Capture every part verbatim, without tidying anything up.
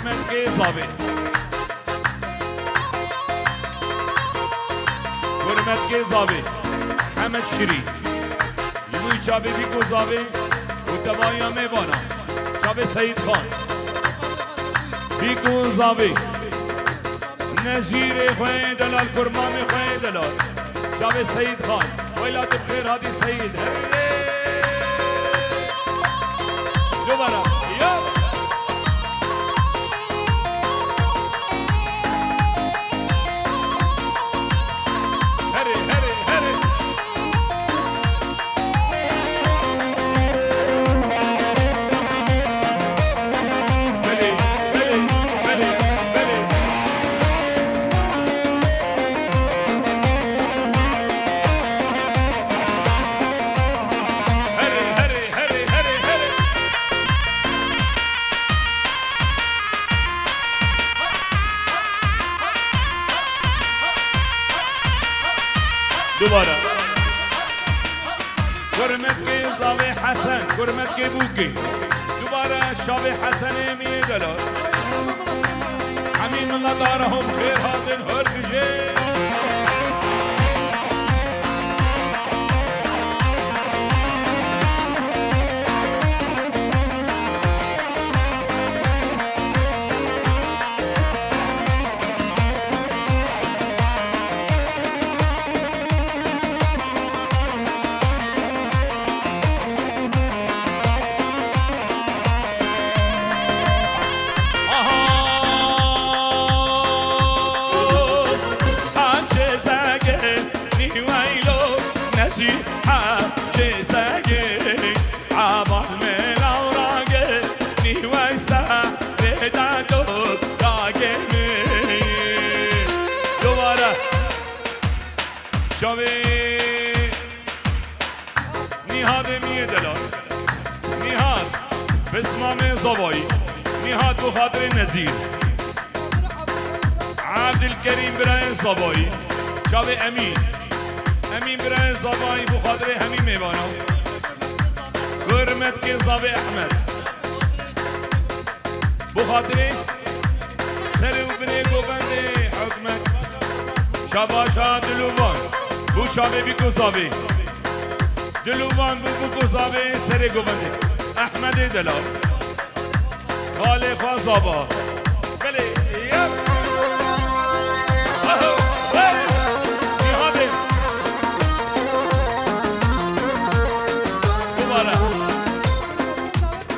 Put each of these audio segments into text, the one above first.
Hurmetkê zavê. Hurmetkê zavê. Hemed Şirîn. Ji bo çavê bîk û zavê û tevaya mêvana. Çavê Seyîd Xan. Bîk û zavê. Nezîrê xwe yê delal, kurmanê xwe yê delal. Çavê Seyîd Xan. Wela tu bi xêr hatî Seyîd. Herê. Dubara. Ya. Herê, herê, herê. Belê, belê, belê, belê. Herê, herê, herê, herê, herê. Dubara. Hurmetkê zavê Hesen, hurmetkê bûkê. Dubara çavê Hesenê miyê delal. Hemî miletdara hom xêr hatin, her bijê. Dubare. Çavê Nîhadê miyê delal. Nîhad, Bismamê zavayî. Nîhad bo xatirê Nezîr. Ebdilkerîm birayê zavayî. Çavê Emîn. Emîn birayê zavayî bo xatirê hemî mêvanan. Hurmetkê zavê Ehmed. Bo xatirê serê û binê govendê hikûmet. Şabaşa Dilûvan. Bo çavê bîk û zavê. Dilûvan bo bûk û zavê serê govendê. Ehmedê delal. Xalê xwe zava. Belê, ya. Aho, hey. Nîhadê. Dubare.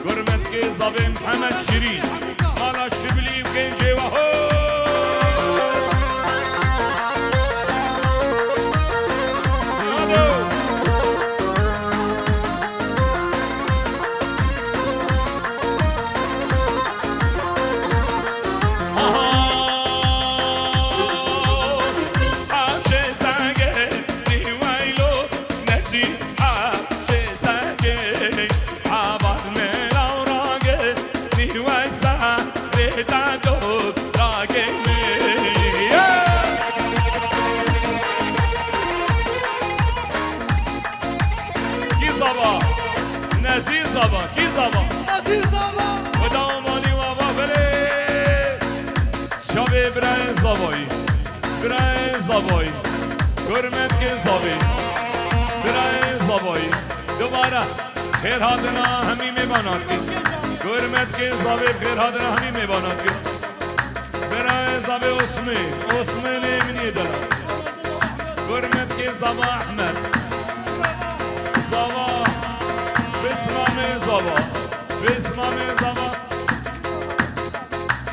Hurmetkê zavê Mihemed Şirîn, mala Şiblî û gencê we ho! Bravo! Aha! Hemşe zengê, nîweylo, nezî, hemşe zengê. Kî zava? Nezîr zava. Kî zava? Nezîr zava. Xweda amanî we va belê. Çavê birayên zavayî. Birayên zavayî. Hurmetkên zavê. Birayên zavayî. Dubare. Xêr hatina hemî mêvanan dikin. Hurmetkên zavê xêr hatina hemî mêvanan dikin. Birayê zavê Osmê, Osmênê min yê delal. Hurmetkê zava Ehmed. Zava Bismamê zava. Bismamê zava.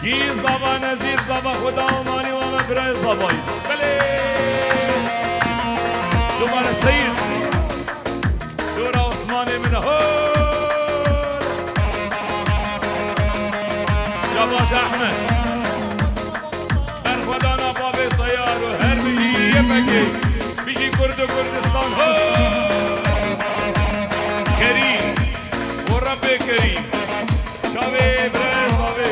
Kî zava Nezîr zava Xweda amanî we me birayê zavayî. Belê. Dubare Seyîd. Dora Osmanê min ho. Şabaş Ehmed. Berxwedana bavê teyar û her bijî Y P G. Bijî Kurd û Kurdistan ho. Kerîm. Û Rebbê Kerîm. Çavê birayê zavê.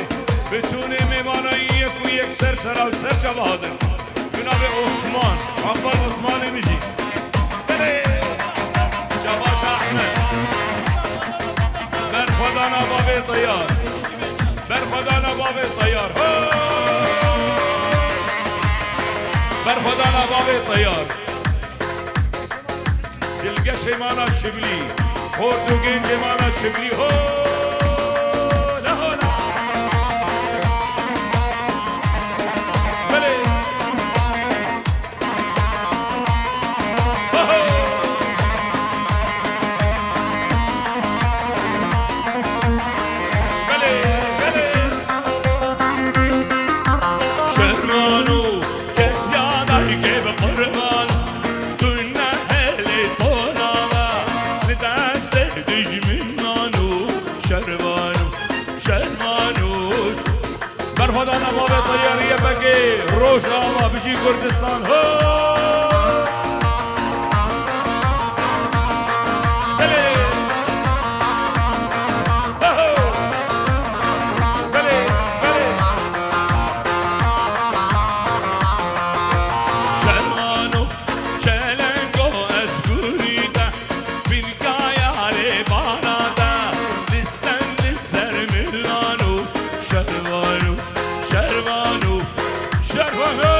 Bitûnê mêvanayî yek û yek ser sera û ser çava hatin. Bi navê Osman, Abbas Osmanê min jî. Belê! Şabaş Ahmet. Berxwedana bavê teyar. Berxwedana bavê Teyar, ho! Berxwedana bavê teyar. Dilgeşê mala Şiblî. Hord û gencê mala Şiblî, ho! La, ho, la! Belê! Belê, belê. Şervan û kesya dayikê bi qurban, tu nehelê tona me, li destê dijminan û şervan û, şervan û. Berxwedana bavê teyarî YPGê, Rojava, bijî Kurdistan, ho! Belê! Ho, ho! Belê, belê! Şervan û çelengo ez gurî te, Kaya rê bana da, li sen li ser milan û şervan û, şervan û, şervan û.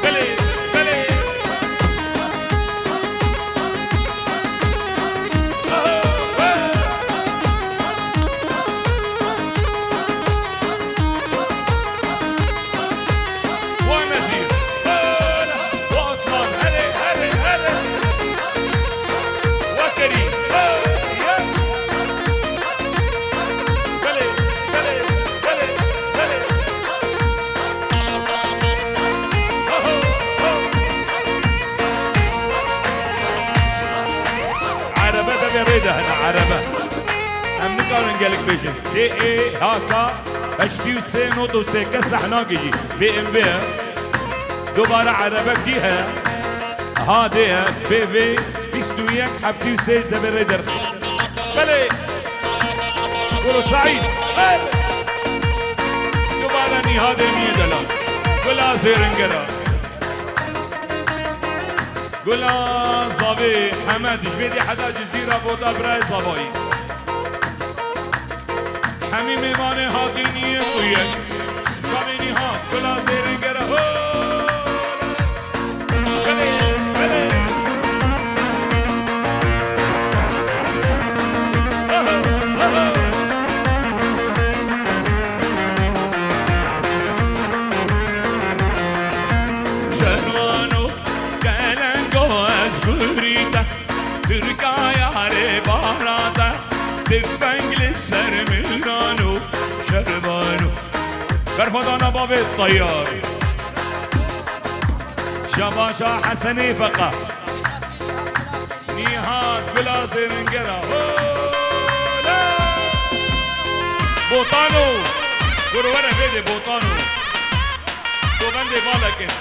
Belê, belê. Wan Nezîr. Wan Osman. Herê, herê, herê. Wa Kerîm. Belê, belê, belê, belê. Erebe de vê rê de hene, erebe. Em nikarin gelek bêjin. D E H K heştê û sê nod û sê kes sehna gijî. B M W. Dubare erebek dî heye. H D F B V bîst û yek heftê û sê devê rê derxî. Belê. Guro Saîd. Belê. Dubare Nîhadê Mî Delal. Gula Zêringera. Gula zavê heme dijbê dê heta Cizîra bota birayê zavayî. Hemî mêvanê hatî niyê ku yek. Çavê Nîhad, gula zêrengera ho! Belê, belê. Aha, aha. Şervano, kelengo ez gurî te. Tirkaya rê bana te, tifeng li ser milan û şervan û. Berxwedana bavê teyar. Şabaşa Hesenê Feqa. Nîhat Gula Zêringera. Hola! Botano. Gurwere vêdê Botano. Govendê balekin.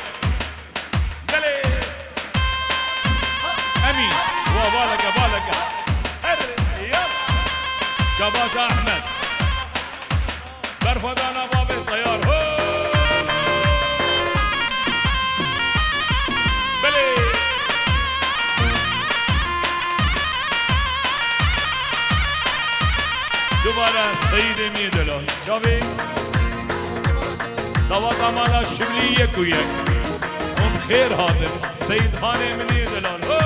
Belê. Emî. Wa baleke, baleke. Her ya. Şabaş Ahmet. Berxwedana bavê teyar. Ho! Belê. Dubare Seyîdê Mî Delal. Çavê. Dawata mala Şiblî yek û yek. Hûn xêr hatin. Seyîd Xanê Milî Delal. Ho!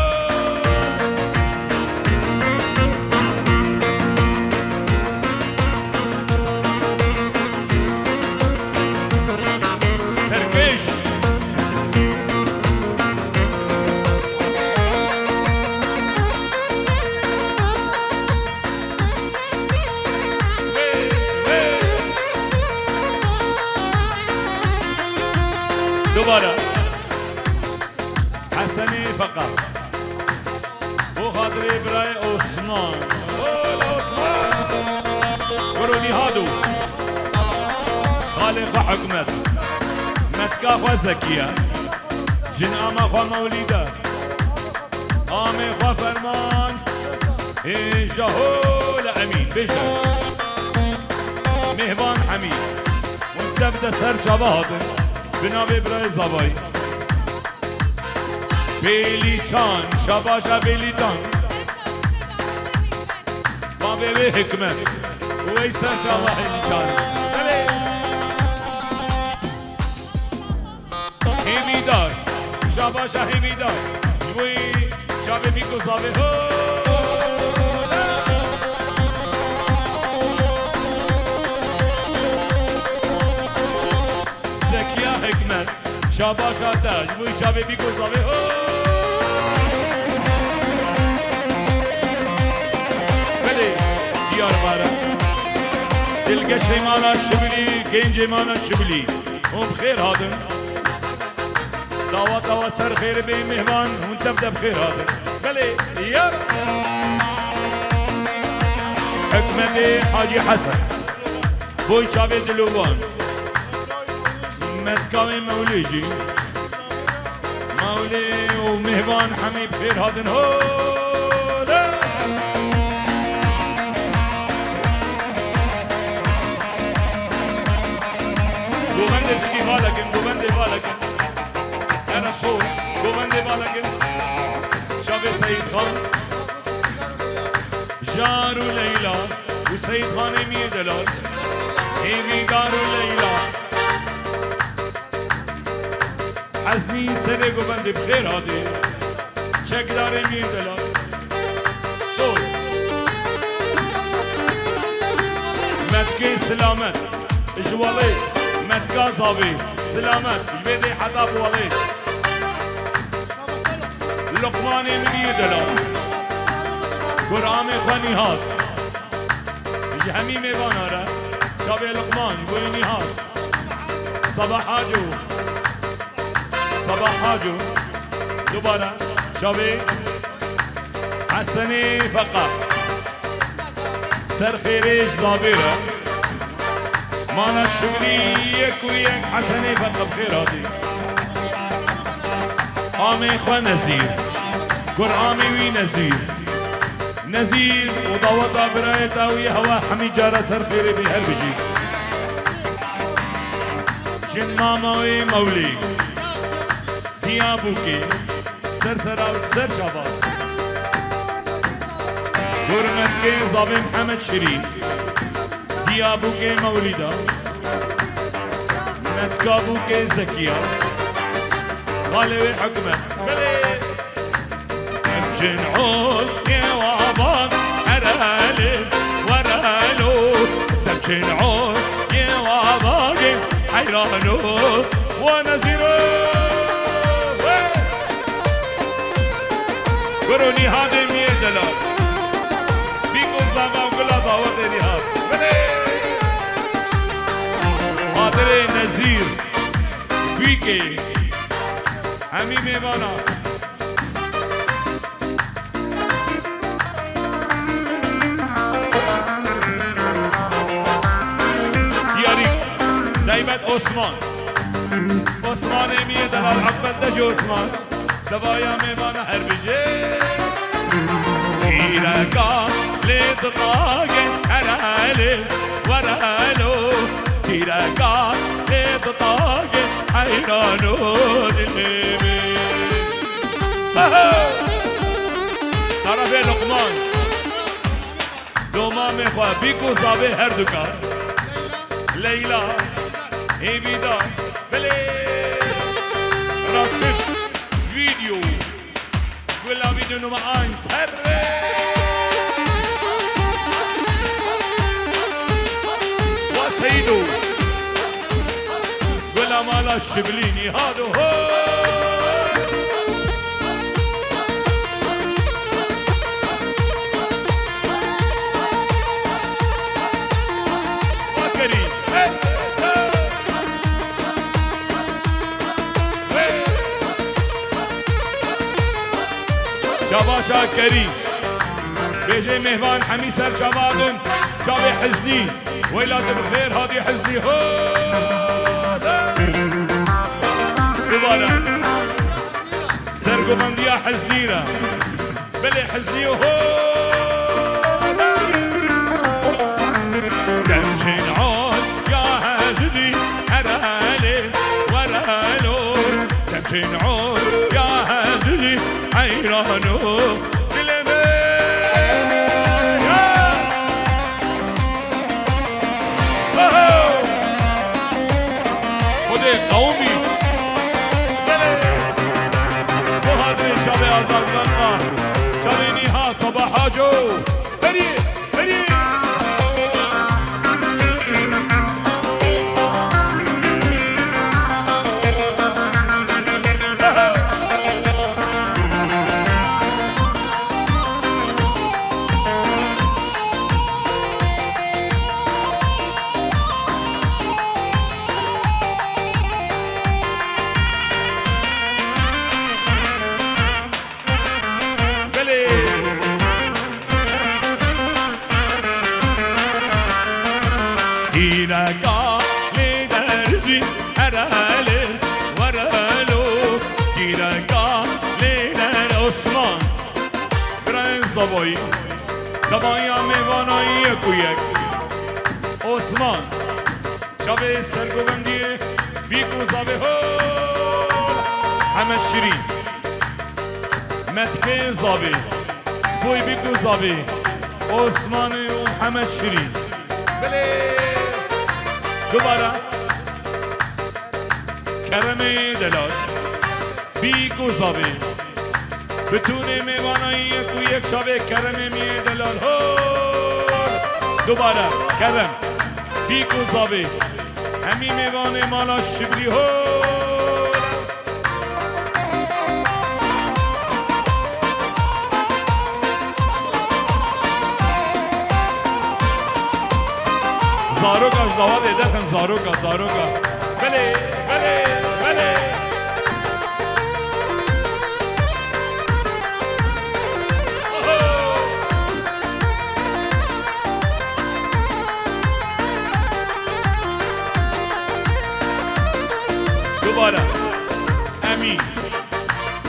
Serkêş. Dubare. Hesenê Feqa. Bo xatirê birayê Osman. Osman! Kuro Nîhado. Xalê xwe Hikmet. Metka xwe Zekiye. Jin ama xwe Mewlîde. Amê xwe Ferman. Hêja hol Emîn bêje. Mêhvan Emîn. Hûn tev de ser çava hatin. Bi navê birayê Zavayî. Bêlîtan, şabaşa Bêlîtan. Vê wê hikmet. Weyser şabahê nîkan. Belê. Hêvîdar. Şabaşa Hêvîdar. Ji bo çavê Bîk û Zavê. Ho! Zekiya Hikmet. Şabaşa te, ji bo çavê Bîk û Zavê. Ho! Belê, Diyarbakir. Dilgeşê mana Şibilî, gencê mana Şibilî. Hûn bi xêr hatin. Dawa dawa ser xêrê bê mêvan, hûn tev tev xêr hatin. Belê, ya. Hikmetê Hacî Hesen. Boy çavê dilovan. Metkavê Mewlê jî. Mewlê û mêvan hemî bi xêr hatin. Hole! Govendê çikî valekin, govendê valekin. Ene sor, govendê valekin. Çavê Seyîd Xan. Jar û Leyla û Seyîd Xanê Miyê Delal. Hêvîdar û Leyla. Heznî serê govendê bi xêr hatî. Çekdarê Miyê Delal. Sor. Metkê silamet. Ji welê. Metka Zavê. Silamet. Ji vê dê heta bi welê. Luqmanê min yê delal. Kuramê xwe Nîhat. Ji hemî mêvana re. Çavê Luqman, boyê Nîhat. Sabah Haco. Sabah Haco. Dubare. Çavê Hesenê Feqa. Ser xêrê ji Zavê re. Mana Şibilî yek û yek Hesenê Feqa bi xêr hatî. Amê xwe Nezîr. Kur amê wî Nezîr. Nezîr û daweta birayê te û yê hewa hemî cara ser xêrê bî her bijî. Jin mama wê Mewlê. Diyabûkê. Ser sera û ser çava. Hurmetkê Zavê Mihemed Şirîn. Diyabûkê Mewlîda. Metkabûkê Zekiya. Xalê wê Hikmet. Belê. Demçin ol yê waban erelê werelo. Demçin ol yê waban heyrano. Wa nezîro. Kuro Nîhadê Miyê Delal. Bîk û zava û gula dawetê Nîhad. Belê! Xatirê Nezîr. Bîkê. Hemî mêvana. Diyarî. Taybet Osman. Osmanê Miyê Delal Ehmed Dejî Osman. Devaya mêvana her bijê. Pîreka lê ditage herelê werelo. Pîreka lê ditage heyrano dilê min. Aha! Tarafê Luqman. Domamê xwe, Bîk û Zavê her duka. Leyla, Hêvîdar, belê. Raşid, Video. Gula Video nummer eins. Herre. Wa Seydo. Gula mala Şibilî Nîhado ho. Wa Kerîm. Hey, hey. Hey. Şabaşa Kerîm. Bêjê mêvan hemî ser çava din. Çavê Hiznî. Weyla tu bi xêr hatî Hiznî. Ho! Dubare. Sergovendiya Hiznî re. Belê Hiznî ho! Demçên ol ya Hezidî herelê werelo. Demçên ol ya Hezidî heyrano dilê min. Ya! Berî, berî. Belê. Tîreka lê derzî herelê werelo, tîreka lê der Osman. Birayên Zavoyî, tebaya mêvana yek û yek. Osman, çavê sergovendiyê Bîk û Zavê ho. Hemed Şirîn. Metkê Zavê, Boy Bîk û Zavê, Osmanê û Hemed Şirîn. Belê. Dubare. Keremê Delal. Bîk û Zavê. Bitûnê mêvana yek û yek çavê Keremê Miyê Delal. Ho. Dubare. Kerem. Bîk û Zavê. Hemî mêvanê mala Şibrî. Ho. Zaroka ji dawatê derxin, zaroka, zaroka. Belê, belê, belê. Oho! Dubare. Emîn.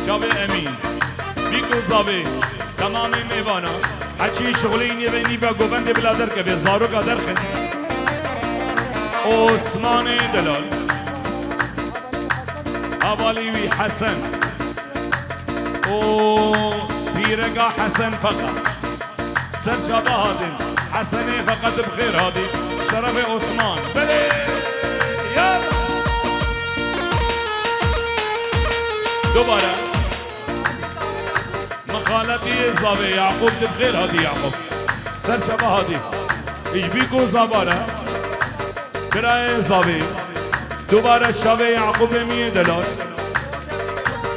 Çavê Emîn. Bîk û Zavê. Temamê mêvana. Heçî şixulê înê ve nîve govendê bila derkeve. Zaroka derxin. Osmanê Delal. Hevalî wî Hesen. û pîreka Hesen Feqa. Ser çava hatin. Hesenê Feqa tu bi xêr hatî. Ji terefê Osman. Belê! Ya! Dubare. Mixaletiyê Zavê Yaqûb tu bi xêr hatî Yaqûb. Ser çava hatî. Ji Bîk û Zavê re. Birayê Zavê. Dubare çavê Yaqûbê Miyê Delal.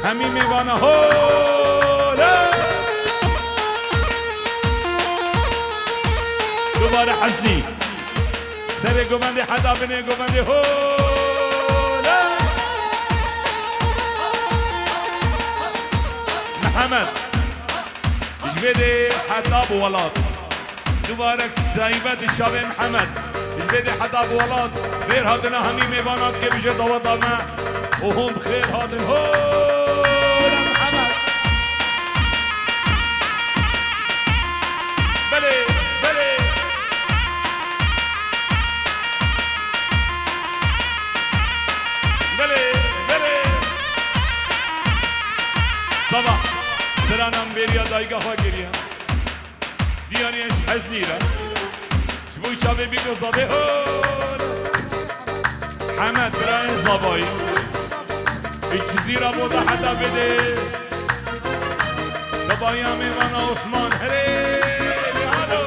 Hemî mêvana hole. Dubare Heznî. Serê govendê heta binê govendê hole. Mihemed. Ji vê dê heta bi welat. Dubare taybet çavê Mihemed. Ji vê dê heta bi welat. Xêr hatina hemî mêvanan ke bije daweta me. Û hûn bi xêr hatin. Ho! Mihemed. Belê, belê. Belê, belê. Sabah. Siranan bêriya dayga xwe kiriye. Diyarê ez, ez nîre. Ji bo çavê Bîk û Zavê hol. Hemed birayên Zavayî. Ji Cizîra bo da heta vê dê. Tebaya mêvana Osman. Herê, halo.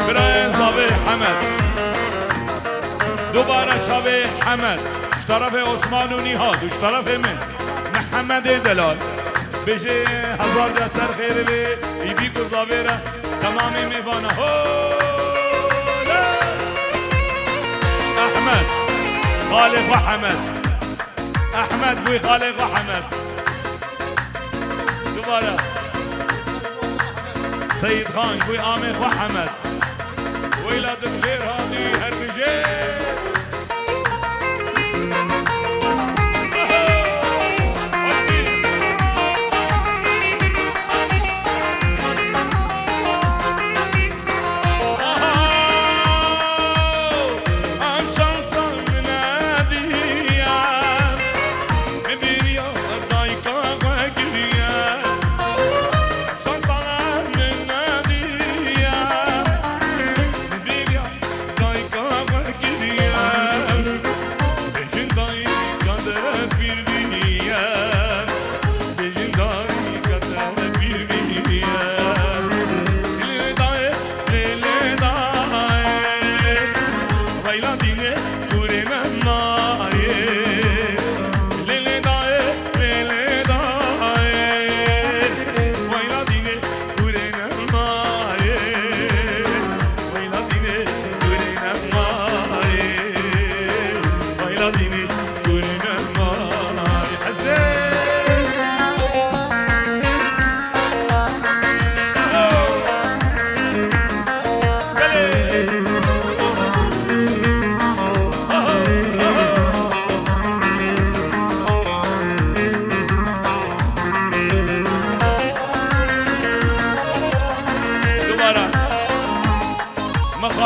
Birayê zavê Hemed. Dubare çavê Hemed. Ji terefê Osman û Nîhat û ji terefê min. Mihemedê delal. Bêjê hezar de ser xêrê vê, î bîk û zavê re temamê mêvana. Hole! Ehmed, xalê xwe Hemed. Ehmed bûy xalê xwe Hemed. Dubare. Seyîd Xan bûy amê xwe Hemed. Weyla tu bi xêr hatî her bijê.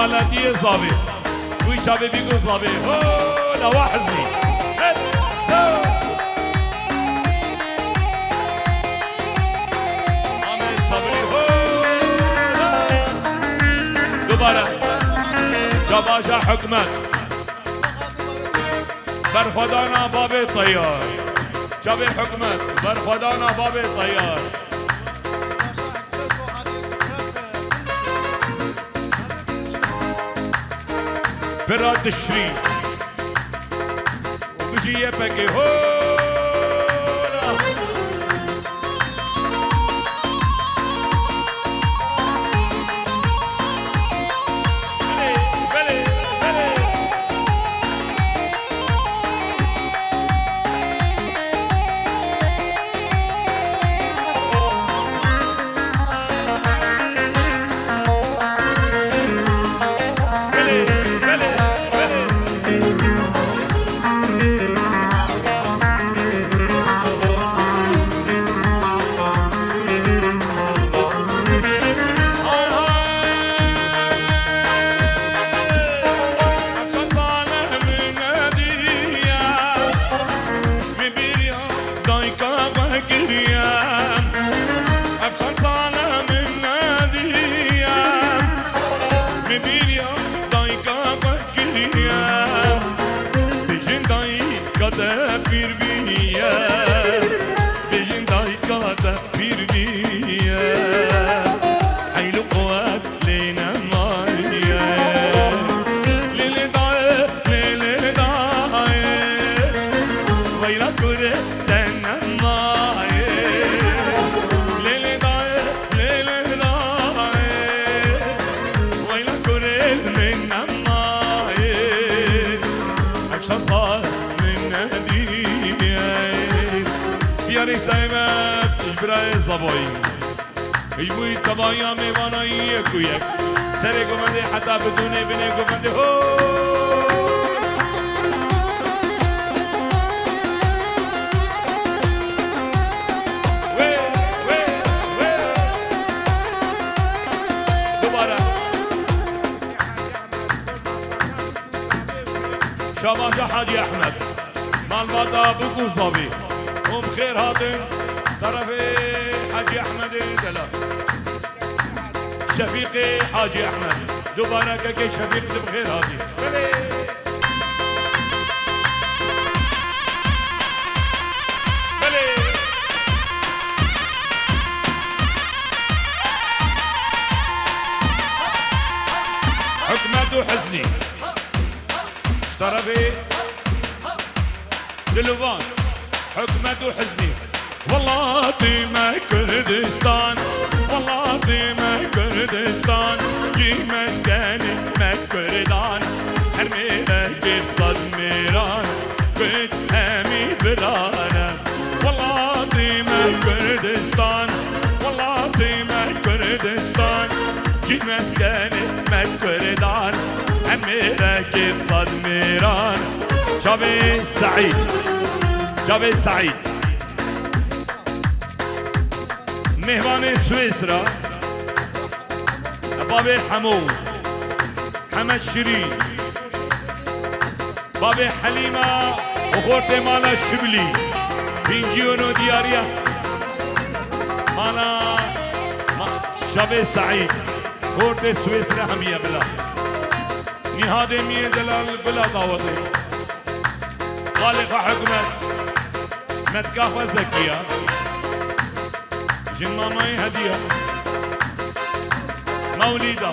Aletiyê zavê. Wî çavê bîgo zavê. Ho, la wa hizmî. Het, so. Amin Sabrî. Ho. Dubare. Çabaja hikmet. Berxwedana babê teyar. Çavê hikmet. Berxwedana babê teyar. Pira Tişrî. Bijî Y P G. Ho! Belê, belê, belê. Min bîriya dayika xwe kiriye. Ev çar sal e min nediye. Min bîriya dayika xwe kiriye. Bêjin dayika te pîr bîye. Bêjin dayika te pîr bîye. Heyl û quwet lê nemaye. Lê lê dayê, lê lê dayê. Weyla kurê te nemaye. Lê lê dayê, lê lê dayê. Weyla kurê min nemaye. Ev şansa min nediye. Diyarê taybet ji birayê Zavoyî. Ji bo tevaya mêvana yek û yek. Serê govendê heta bidûnê binê govendê ho. Wê, wê, wê. Dubare. Şabaja Hacî Ehmed. Malbata Bûk û Zavî. Hûn bi xêr hatin. Terefê Hacî Ehmedê delal. Şefîqê Hacî Ehmed. Dubare kekê Şefîq tu bi xêr hatî. Belê. Belê. Hikmet û Hiznî. Ji terefê Dilovan, Hikmet û Hiznî. Welatê me Kurdistan, welatê me Kurdistan, cî meskenê me Kurdan, her mêrekê bi sed mêran, Kurd hemî birane. Welatê me Kurdistan, welatê me Kurdistan, cî meskenê me Kurdan, em mêrekê bi sed mêran. Çavê Seîd, çavê Seîd. Mêvanê Swêsra, bavê Hemo, Hemed Şirîn. Bavê Helîma û xortê mala Şiblî. Pîncî û nû diyariya mala ma-, Şavê Seîd. Xortê Swêsre hemiye bila. Nîhadê miyê delal bila dawetê. Xalê xwe Hikmet. Metka xwe Zekiya. Jin mamayê Hediya. Mewlîda.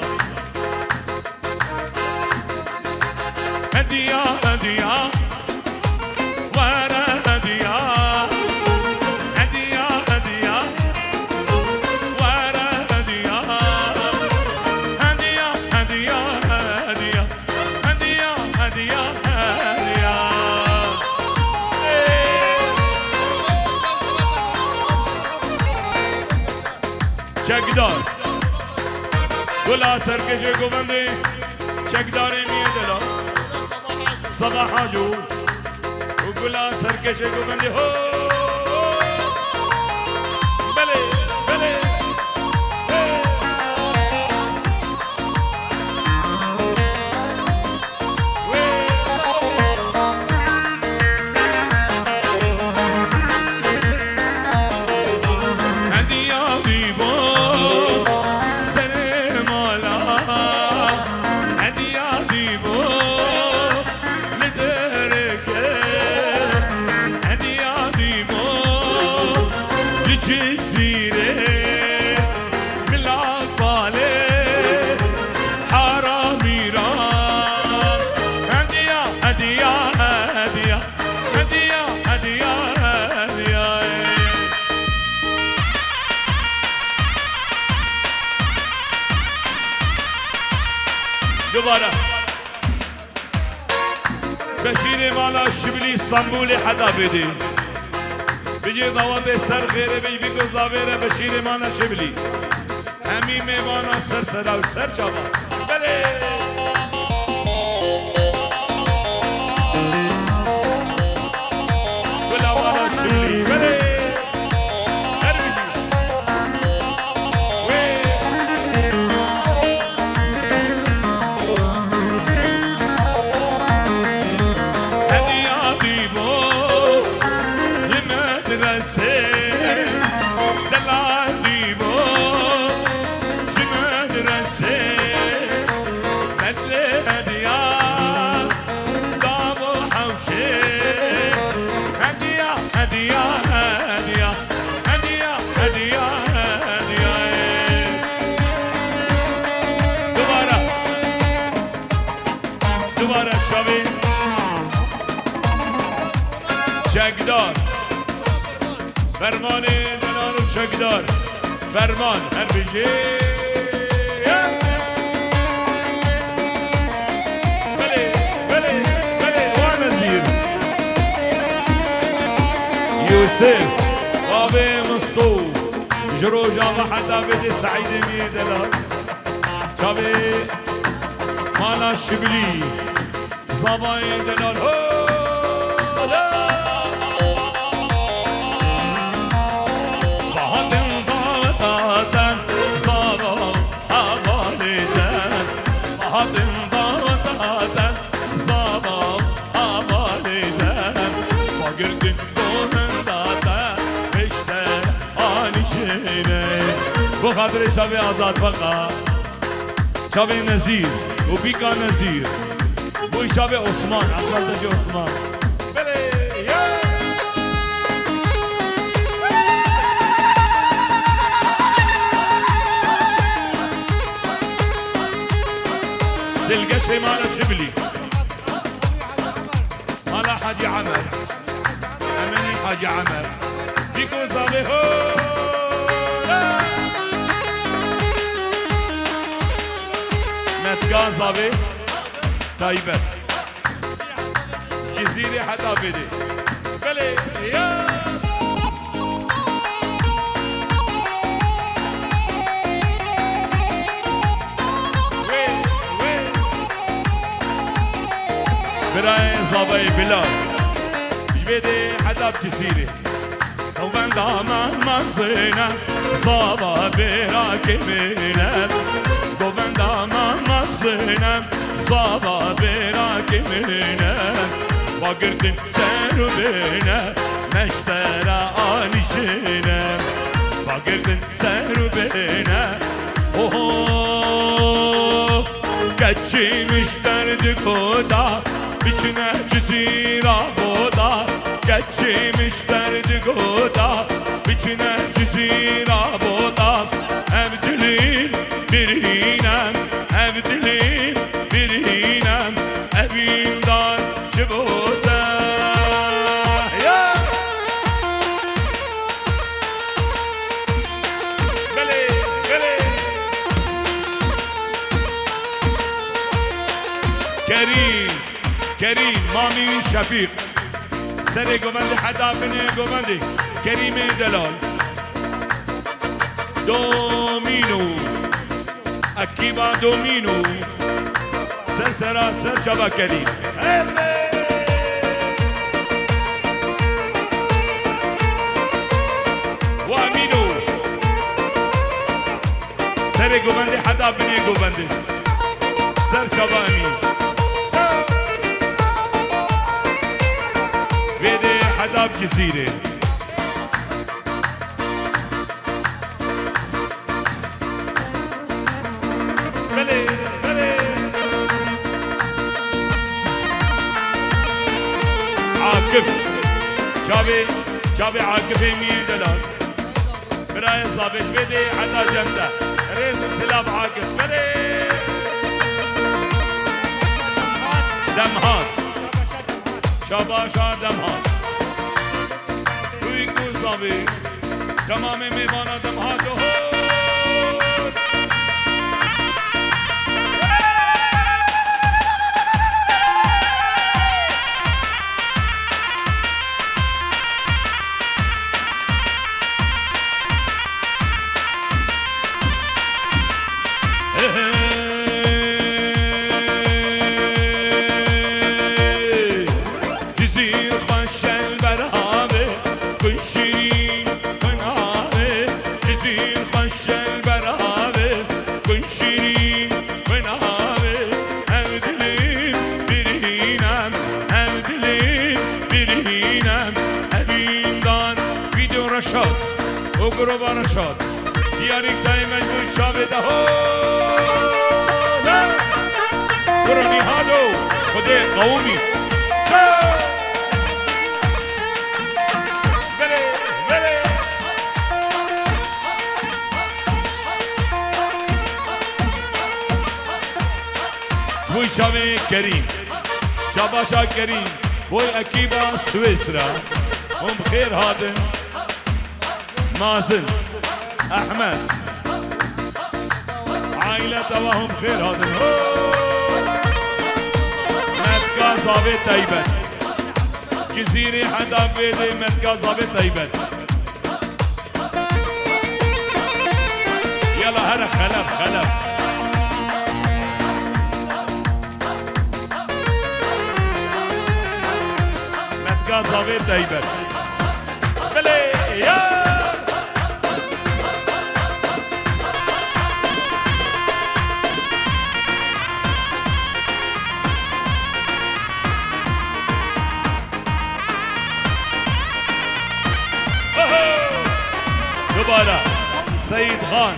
Hediya, hediya, were hediya. Hediya, hediya, were hediya. Hediya, hediya, hediya. Hediya, hediya, hediya. Ê. Çekdar. Gula serkêşê govendê, çekdarê miyê dela. Seba Haco. Û gula serkêşê govendê ho. Belê, belê. Hey. Dubare. Beşîrê mala Şiblî Stenbolê heta bêdê. Bicê dawetê ser xêrê bî, bîko zavê re Beşîrê mala Şiblî. Hemî mêvana ser sera û ser çava. Belê! Gula mala Şiblî. Belê! Her bijî. Wê! Hediya dîbo li medresê, delal dîbo ji medresê, bedlê hediya dabo hewşê. Hediya, hediya, hediya. Hediya, hediya, hediya, ê. Dubare. Dubare çavê çekdar. Fermanê delal û çekdar. Ferman her bijê. Belê, belê, belê, wa Nezîr. Yûsif, bavê Misto. Ji roja ve heta vêdê Seîdê Miyê Delal. Çavê mala Şiblî. Zavayê delal ho, la. Bahatin daweta te, zava hevalê te. Bahatin daweta te, zava hevalê te. Bagirtin govenda te, pêşte anîşêne. Bo xatirê çavê Azad Beqa. Çavê Nezîr û bîka Nezîr. Bû çavê Osman, Abdullah Dacî Osman. Belê, ya! Dilgeşê mala Şiblî. Mala Hacî Emer. Emenî Hacî Emer. Bîko zavê ho. Metga zavê taybet. Cizîrê heta vêdê. Belê ya. Wê, wê. Birayê zavayê Bilal. Ji vê dê heta bi Cizîrê. Govenda me mezin e, zava bêrakê min e. Govenda me mezin e, zava bêrakê min e. Bagirtin ser û bêne, meştera anîşine. Bagirtin ser û bêne. Oho! Keçî mişter di goda, biçine Cizîra boda. Keçî mişter di goda, biçine Cizîra boda. Ev dilî birîne, ev dilî birîne, evîn dar ji bo te. Ya! Belê, belê. Kerîm, Kerîm, Mamî Şefîq. Serê govendê heta binê govendê. Kerîmê delal. Domîno. Ekîba Domîno. Ser sera ser çava Kerîm. Wa Emîno. Serê govendê heta binê govendê. Ser çava Emîn. Vê dê heta bi Cizîrê. Belê, belê. Akif. Çavê, çavê Akifê Mîyê Delal. Birayê Zabê ji vê dê heta cem de. Rêz û silav Akif. Belê. Demhat. Şabaşa Demhat. Rûyî ku zavê, temamê mêvana dem hato hor. Şîrîn, wê navê ev dilim birînem, ev dilim birînem, evîndan vîdeo Reşat û groba Reşat. Diyarî çayê mecbûr şavê de ho. Kuro Nîhado, Xwedê qewimî. Belê, belê. Boy çavê Kerîm. Şabaşa Kerîm. Boy ekîba Swêsra. Hûn bi xêr hatin. Mazin. Ehmed. Aîle te wa hûn bi xêr hatin. Ho! Metka zavê taybet. Cizîrê heta vê dê metka zavê taybet. Yala here xelef, xelef. Metka zavê taybet. Belê ya. Oho! Dubara. Seyîd Xan.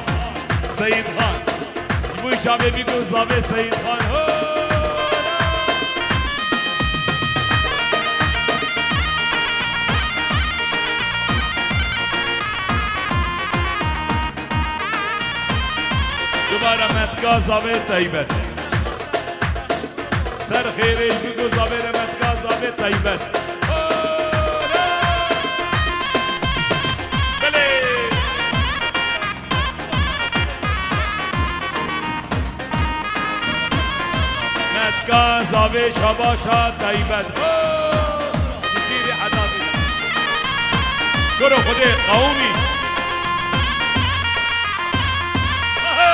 Seyîd Xan. Ji bo şavê bî ku zavê Seyîd Xan. Ho! Dubara metka zavê taybet. Ser xêrê ji ku zavê re metka zavê taybet. Belê! Metka zavê şabaşa taybet. Cizîrê Hedafê. Kuro Xwedê qewimî. Aho!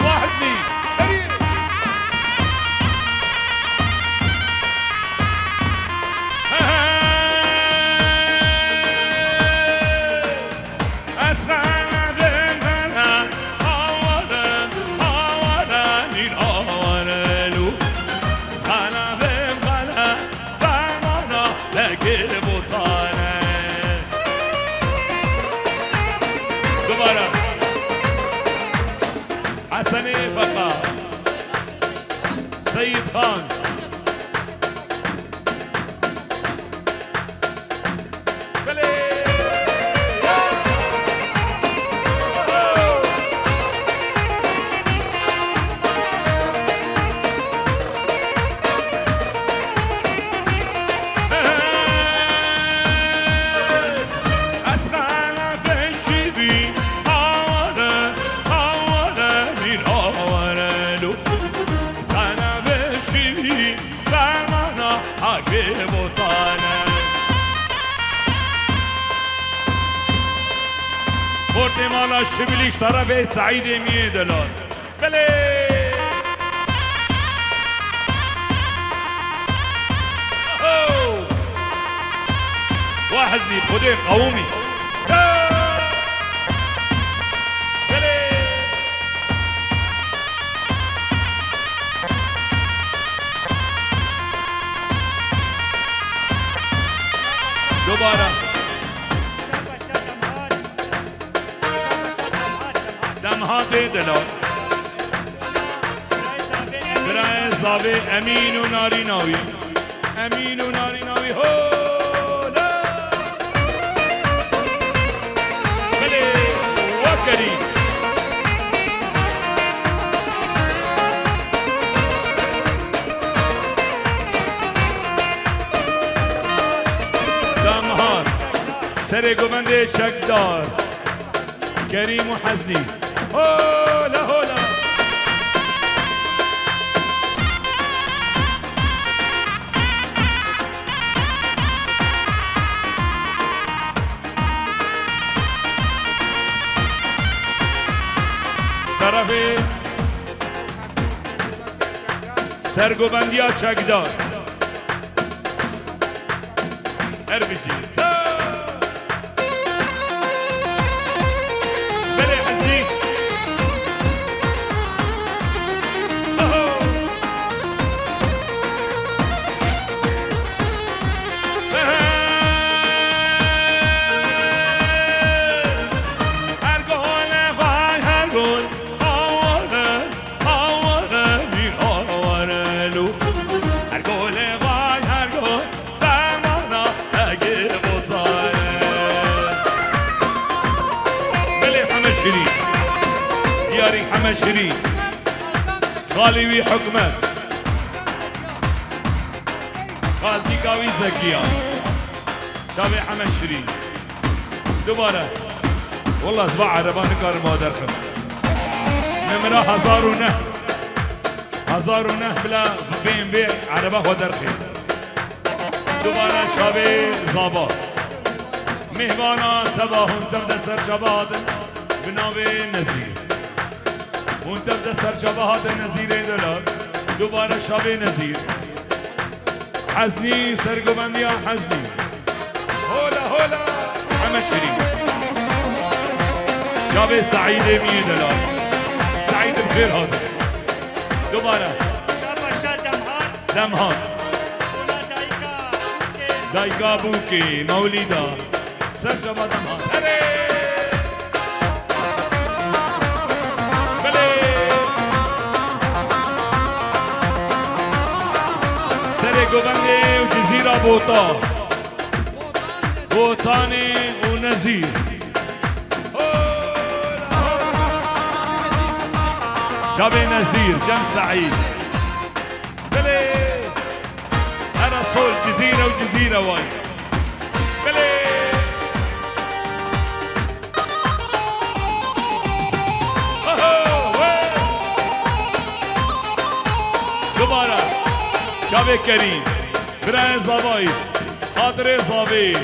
Wa Hizbî, berî! He, he! Ez xelebim xele, aware, aware, nîn aware lû. Ez xelebim xele, Fermana Bekir Botane. Dubare. Hesenê Feqa. Seyîd Xan. Belê. Ez xelefê şivî, aware, aware, mîr aware lo. Ez xelefê şivî, fermana Haqê Botane. Portê mala Şibilî ji terefê Seîdê Miyê Delal. Belê! Ho! Wa Hizbî, Xwedê qewimî. Belê! Dubare. Demhatê Delal. Birayê zavê Emîn û Narîna wî. Emîn û Narîna wî, hola! Belê, wekerî. Demhat. Serê govendê çekdar. Kerîm û Heznî. Hola, hola. Ji terefê sergovendiya çekdar. Her bijî. Belê Hizbî. Yarî Heme Şirîn. Xalî wî Hikmet. Xaltîka wî Zekiya. Çavê Heme Şirîn. Dubare. Walla ez va ereba nikarim wa derxim. Nimira hezar û neh. Hezar û neh bila bêm vê ereba xwe derxê. Dubare çavê Zava. Mêvana teva hûn tev de ser çava hatin bi navê Nezîr. Hûn tev de ser çava hatin Nezîrê delal. Dubare çavê Nezîr. Heznî, sergovendiya Heznî. Hola, hola. Heme Şirîn. Çavê Seîdê Mîyê delal. Seîd bi xêr hatin. Dubare. Şabaşa Demhat. Demhat. Ona dayika bûkê. Dayika bûkê, Mewlîda. Ser çava Demhat. Herê! Belê! Serê govendê û Cizîra Bota. Botanê û Nezîr. Çavê Nezîr, Cem Seîd. Belê! Here sol, Cizîre û Cizîre way. Belê! Oho, we! Dubare. Çavê Kerîm. Birayê Zavayî. Xatirê Zavê.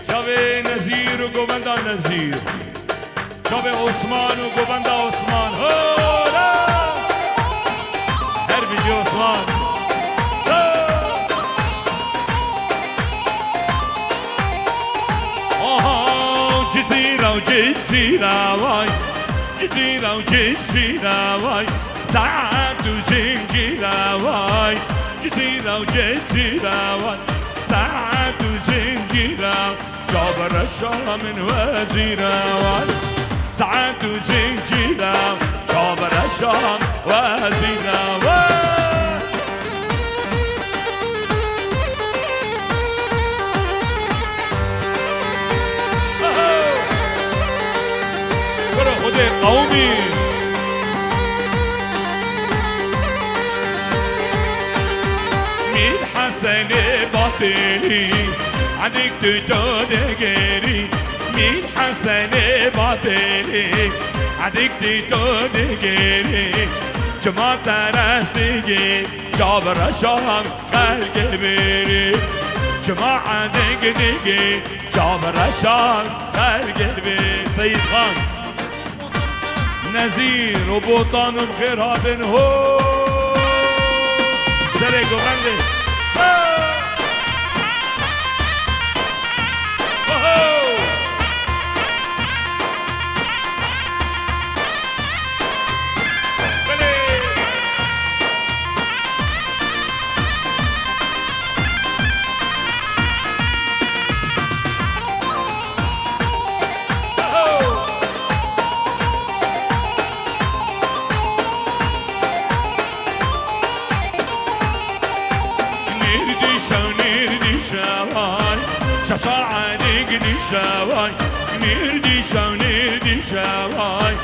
Çavê Nezîr û govenda Nezîr. Çavê Osman û govenda Osman. Hora! Her bijî Osman. Aha, Cizîra û Cizîra vay. Cizîra û Cizîra vay. Saet û zincîra vay. Cizîra û Cizîra vay. Saet û zincîra. Çavreşa min wezîra wan, saet û zincîra, çavreşa min wezîra wan. Kuro Xwedê qewmî. Mîr Hesenê Batêlî, edik tu to digêrî. Mîr Hesenê Batêlî, edik tu to digêrî. Çima te rest digî, çavreşan xelkê bêrî. Çima edik digî, çavreşan xelkê bêrî. Seyîd Xan. Nezîr û Botan û bi xêr hatin ho. Serê govendê. Oho! Belê! Nêr dîşew, nêr dîşew ay, şeşa edik dîşew ay. Nêr dîşew, nêr dîşew ay,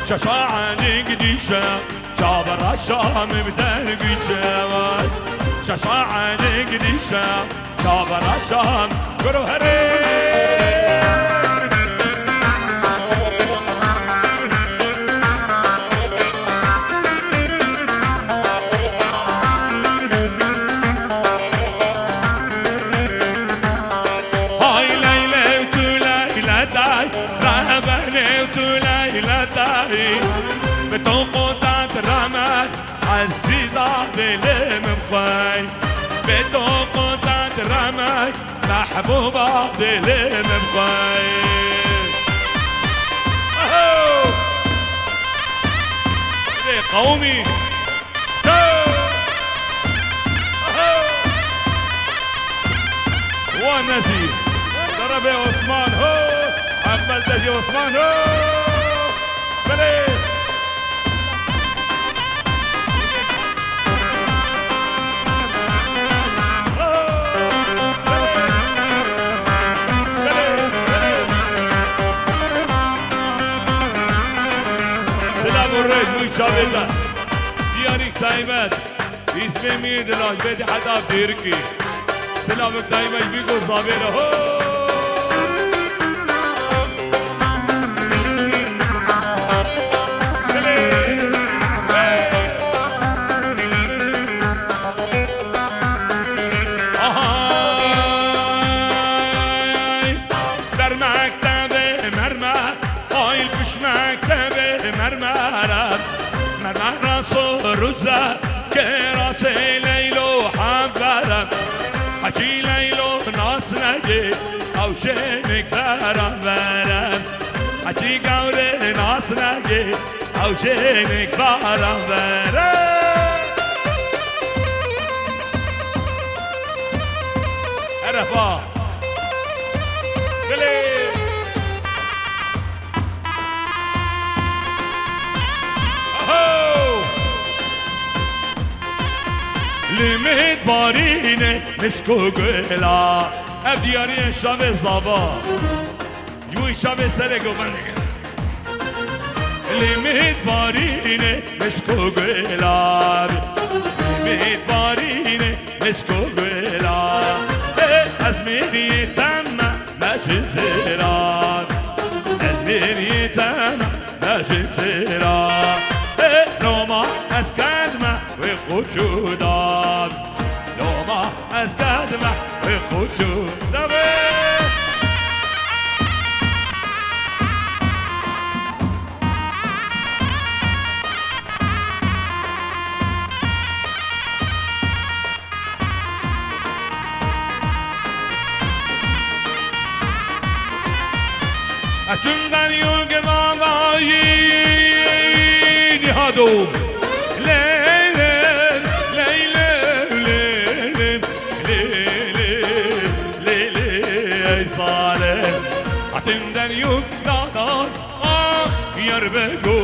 şeşa edik dîşew. Çavreşa min bi dergî şew ay, şeşa edik dîşew. Çavreşan kuro herê. Hay leylê tu leylê day, rebenê tu leylê day. Bi to qota dirame. Ezîza dilê min bixwey, bê to qota diremey, mehbûba dilê min bixwey. Aho! Lê qewmî. Çew! Aho! Wa nezî. Derebê Osman ho! Aqbel dejê Osman ho! Belê! Sila Kurrê ji wî çavê de diyarîk taybet, îsmê mî di lajbetê heta dêrikê. Silavik taybet bî ku zavê re ho. Dilê. Hey. Ahay. Ber mektebê mermer, ay piş mektebê mermer e. Mermer ra soruze, kêrasê Leylo hevere. Hecî Leylo nas nege, ew jênik beran vere. Hecî gewrê nas nege, ew jênik beran vere. Erefa. Dilê. Aho! Limit barîne misk û gula. Ev diyariyê şavê zava. Ji bo şavê serê govendê. Limit barîne misk û gula. Limit barîne misk û gula. Ê, ez mêriyê te me, me ji zêra. Ez mêriyê te me, me ji zêra. Ê, loma ez kedme wê qoçû da. Loma ez kedme wê qoçû da. Eçim deryo gevavayî nihado. Leylim, leylim, leylim, leylim, leylim, ey zalim. Hatim deryo dadan, ah, yar bego.